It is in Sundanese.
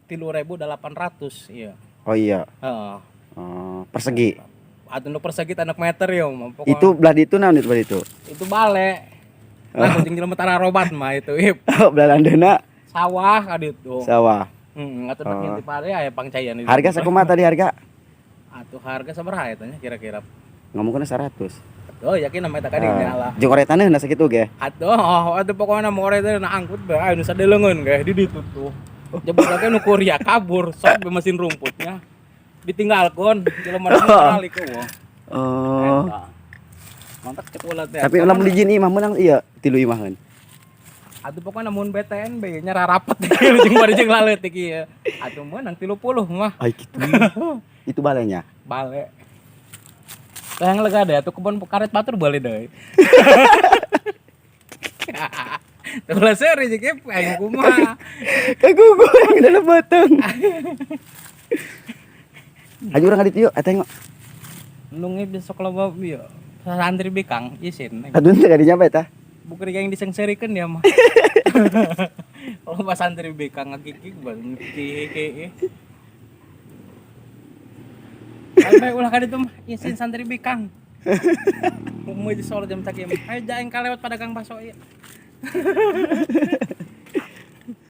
3.800 iya. Oh iya. Heeh. Oh, persegi. Atuh nu persegi anak meter ya mah pokoknya. Itu belah ditu naon itu belah ditu? Itu bale. Lah kucing jelema tara robat mah itu ip. Oh, belah landeuna Sawah ka ditu. Sawah. Heeh, atuh Oh. ngintip pare aya pangcaian itu. Harga sakumaha tadi harga? Atuh harga sabaraha eta nya kira-kira? Ngomongkeun 100. Oh, yakin nama eta ka dinya lah. Jeung oretanna na sakitu ge. Atuh, oh, atuh pokoknya mau teh na angkut bae aya nu sadeleungeun ge di ditu tuh. Jebul nu kuria kabur sok be mesin rumputnya. Ditinggalkeun jelema nu balik eueuh. Oh. Eta. Mantap cek ulah teh. Tapi lamun dijieun imah meunang iya tilu imaheun. Atuh pokoknya mun BTN be nya rarapet jeung bari jeung laleutik ieu. Atuh meunang 30 mah. Ai kitu. Itu balenya. Bale. Teh yang lega deh, atuh kebun karet batur bali deui. Tuh lah seuri jeung aing kumaha. Kagugu yang dalam batang. Ayo urang ka ditu yuk, tengok. Nunggu besok loba ieu. Santri bikang isin. Aduh teu kadinya apa eta? Bukan yang disengserikan ya mah. Kalau pas santri bikang ngagigig bang ki. Sampai ulah ka ditu mah isin santri bikang. Mau di sholat jam sakieu mah. Ayo jaeng kalewat pada gang baso ieu.